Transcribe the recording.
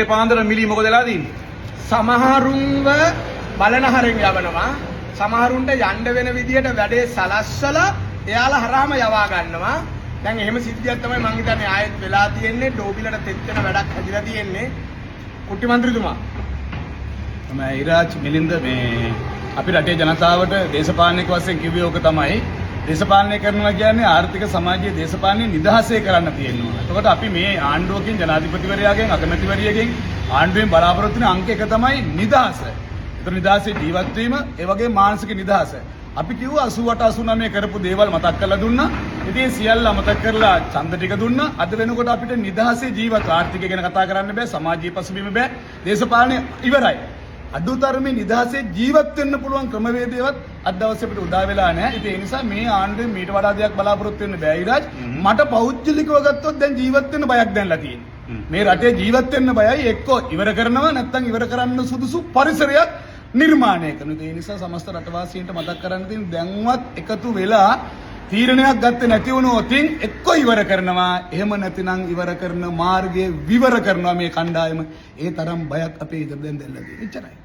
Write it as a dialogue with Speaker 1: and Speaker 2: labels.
Speaker 1: පාන්දර මිලි මොකද වෙලා තියෙන්නේ?
Speaker 2: සමහරුන්ව බලන හරෙන් යවනවා. සමහරුන්ට යන්න වෙන විදියට වැඩේ සලස්සලා එයාලා හරහාම යවා ගන්නවා. දැන් එහෙම සිද්ධියක් තමයි මං හිතන්නේ ආයෙත් වෙලා තියෙන්නේ. ඩෝබිලට තෙත් වෙන වැඩක් හැදිලා තියෙන්නේ. කුට්ටි මන්ත්‍රීතුමා.
Speaker 3: මම ඉරාජ් මිලින්ද, මේ අපි රටේ ජනතාවට දේශපාලනික වශයෙන් කිව්වේ ඕක තමයි. දේශපාලනය කරනවා කියන්නේ ආර්ථික, සමාජීය, දේශපාලනය නිදහසේ කරන්න තියෙනවා. එතකොට අපි මේ ආණ්ඩුවකින්, ජනාධිපතිවරයාගෙන්, අගමැතිවරියගෙන්, ආණ්ඩුවෙන් බලාපොරොත්තු වෙන අංක එක තමයි නිදහස. ඒතර නිදහසේ ජීවත් වීම, ඒ වගේම මානසික නිදහස. අපි කිව්වා 88 89 කරපු දේවල් මතක් කරලා දුන්නා. ඉතින් සියල්ල අමතක කරලා ඡන්ද ටික දුන්නා. අද වෙනකොට අපිට නිදහසේ ජීවත්, ආර්ථිකය ගැන කතා කරන්න බෑ, සමාජීය පසුබිම බෑ, දේශපාලනය ඉවරයි. අඩුතරමේ නිදහසේ ජීවත් වෙන්න පුළුවන් ක්‍රමවේදයවත් අද දවසේ අපිට උදා වෙලා නැහැ. ඉතින් ඒ නිසා මේ ආණ්ඩුවෙන් මීට වඩා දෙයක් බලාපොරොත්තු වෙන්න බෑ ඉරාජ්. මට පෞද්ගලිකව ගත්තොත් දැන් ජීවත් වෙන්න බයක් දැනලා තියෙනවා. මේ රටේ ජීවත් වෙන්න බයයි. එක්කෝ ඉවර කරනවා, නැත්නම් ඉවර කරන්න සුදුසු පරිසරයක් නිර්මාණය කරනවා. ඉතින් ඒ නිසා සමස්ත රටවාසීන්ට මතක් කරන්න තියෙන, දැන්වත් එකතු වෙලා තීරණයක් ගත්තේ නැති වුණොත් එක්කෝ ඉවර කරනවා, එහෙම නැතිනම් ඉවර කරන මාර්ගය විවර කරනවා මේ කණ්ඩායම. ඒ තරම් බයක් අපේ හිතට දැන් දැනලා තියෙනවා. එච්චරයි.